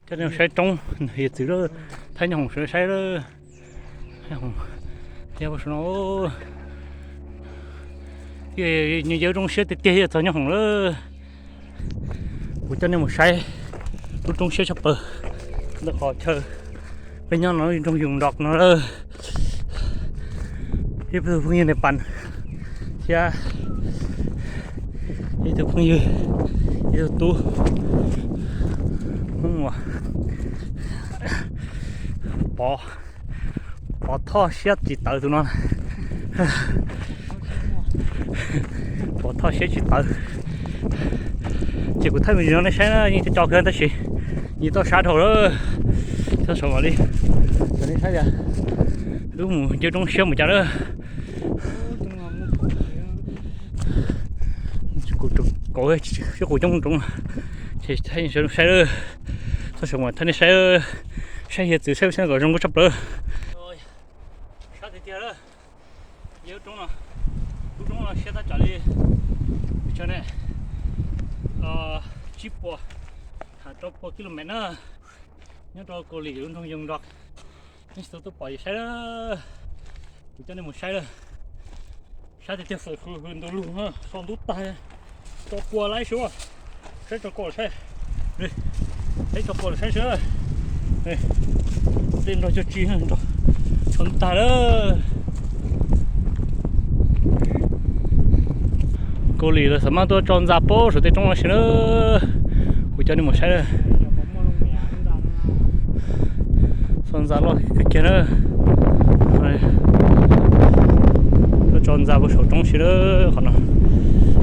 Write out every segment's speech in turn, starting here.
Coj nej saib roob, yawg txwv lawm, thaij nyob hoom sawv saib lawm. Thiab no, nws yog roob siab tiag tiag, yog txog nyob hoom lawm. Kuv coj nej mus saib lub roob siab tshaj plaws ntawm qhov chaw peb nyob no, nroog Yoos Nrog no lawm. Ib tug phooj ywg Nepal thiab ib tug phooj ywg, ib tug tub Hmoob uas Pov, Pov Thoj siab tsis tawv tus no. Pov Thoj siab tsis tawv. Ces kuv thaij me ntsis no nej saib na, yeej tsis co kiag tab sis yeej tau sab dhau lawm. Txhob saum mam li, nej saib tias wb mus nce roob siab mus cas lawm. Kuv kauv xyov kuv coob roob, ces thaij saib lawm. Txhob saum mam thaij nej saib, saib hiav txwv saib kom zoo nkauj tshaj plaws. Sab tiag tiag lawm. Yog roob no, lub roob no siab tab tsam li pes tsawg ne, tsib puas, rau puas kis lus mev na. Nyob rau Kaus Lim lub nroog Yoos Nrog, nej tsis tau tuaj pom ces saib, kuv coj nej mus saib lawm. Sab tiag tiag, hws hws ntug lug, sau ntub tag, tso kua laib saib, saib tso kua los saib, saib tso kua los saib seb, tej nrog cuag tsi, nrog tso ntub tag lawm. Kaus Lim lawv xav mas tuaj tso ntxa puag saum tej roob no si na. Kuv coj nej mus saib, tso ntxa loj kawg kiag na. Tuaj tso ntxa puag saum roob si na, qhov no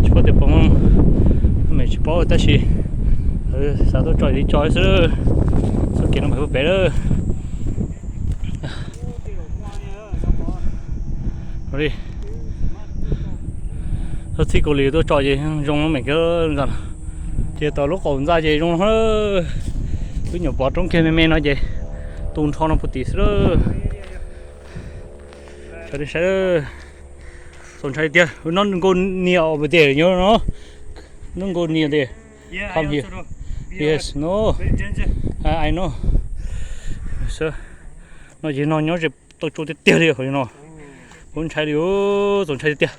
tsis paub tias puas muaj, mem tsis paub tab sis lawv xav tuaj tso li tso xwb, txoj kev no mas puag pem lawm. Txog txij Kaus Lim tuaj tso ces zoo mem kiag ntxa no, ces tom lub qaum ntxa ces zoo no. Twb nyuam pov roob kiag me me no ces tu nrho no puag tim xwb lawm. Sawv daws saib, txaus ntshai tiag, no nkauj nias ua ntej nyob no, no nkauj nias ntej. Come here. Yes, no. I know. No ces no nyob ze tau tsua tiag tiag li qhov no. Kuv ntshai li, txaus ntshai tiag tiag.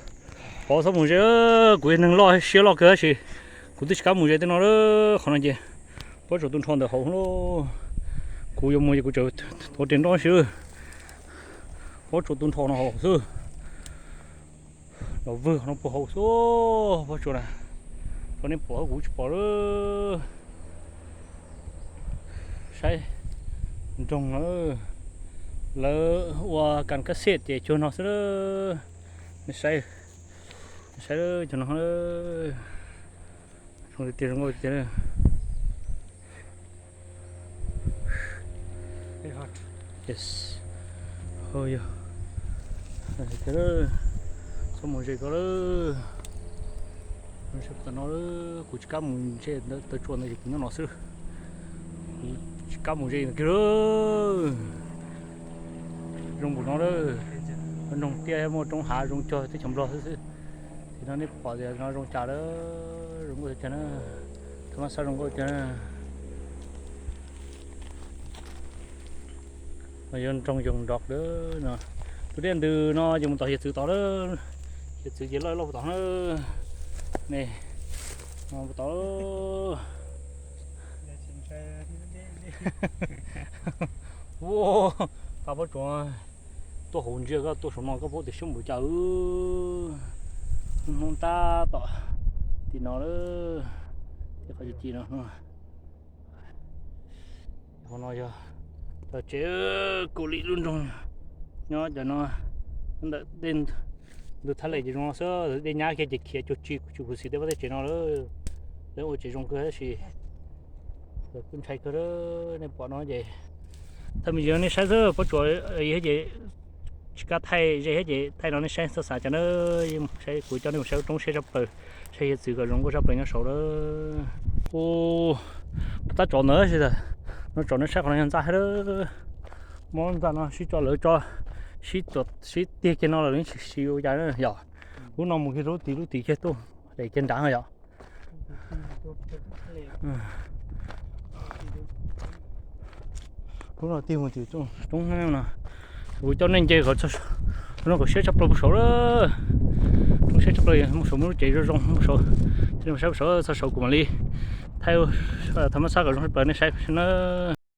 Pov txhob mus ze, kuv yog neeg loj siab loj kawg tab sis kuv twb tsis kam mus ze tej no lawm. Qhov no ces pob tsuas tu nrho ntawm hauv lawm. Kuv yuav mus ces kuv tseem tuav tes nroj xwb. Pob tsuas tu nrho no hauv xwb. Los vwg qhov no puag hauv xwb, pob tsuas na. Thaum nej pom kuv tsis pom lawm. Saib nroog na, lawv ua kas kas xej ces cuag no xwb. Nej saib, saib cuag no. Zoo tiag tiag, zoo nkauj tiag. Yes. Yog txhob mus ze ko lawm. Tam no kuv tsis kam mus ze tawv tsuas ntawd, kuv nyob no xwb. Kuv tsis kam mus ze kiag lawm. Zoo npaum no lawm. Nroog tiaj muaj roob hav zoo cuag teb chaws Nplog xwb xwb. Ces no nej pom tias no zoo cas lawm, zoo nkauj tiag na. Thaum no xav zoo nkauj tiag na. Yog nroog Yoos Nrog lawm no. Tus dej ntws no ces mus tom hiav txwv tod lawm. Hiav txwv ces loj loj puag tod na. Ne, no puag tod. Ua, pab pob tsuas tuaj hauv ntsia koj tuaj saum no koj paub tias siab npaum cas. Hnub tab tom tim no lawm, tim qhov ci ci no. Hauv no yog cov tsev Kaus Lim lub nroog, nyob cov no ntawm tej ntug thaj les ces zoo no xwb, dej nyab kiag ces khiav cuag tsi kuv tsis khuv xim tej vaj tej tsev no lawm. Lawv ua tsev zoo kawg tab sis kuj ntshai kawg, nej pom no ces thaij me ntsis nej saib xwb, pob tsuas ces tsis kam thaij ze thiab ces thaij no nej saib txhob xav cas na. Saib kuv coj nej mus saib roob siab tshaj plaws, saib hiav txwv kom zoo nkauj tshaj plaws nyob saud lawm. Ua, tab tsov ntawd, no tsov no saib qhov no yog ntxa thiab lawm. Mob ntxa no sib tso lawv tso, sib tuam sib tiag kiag no los lawv tsis siv ua cas yom. Lub no mus kiag rau lub tid, lub tid kiag tuaj daim kiag nrad yom. Ua, Lub no tig mus tim roob no, kuv coj nej nce kom, no kom siab tshaj plaws puag saud lawm. Roob siab tshaj plaws, mus saud muaj lub tsev zoo zoo puag saud, saib puag saud, txog saud kuv mam li thaij, thaij mab xab kom zoo tshaj plaws nej saib na.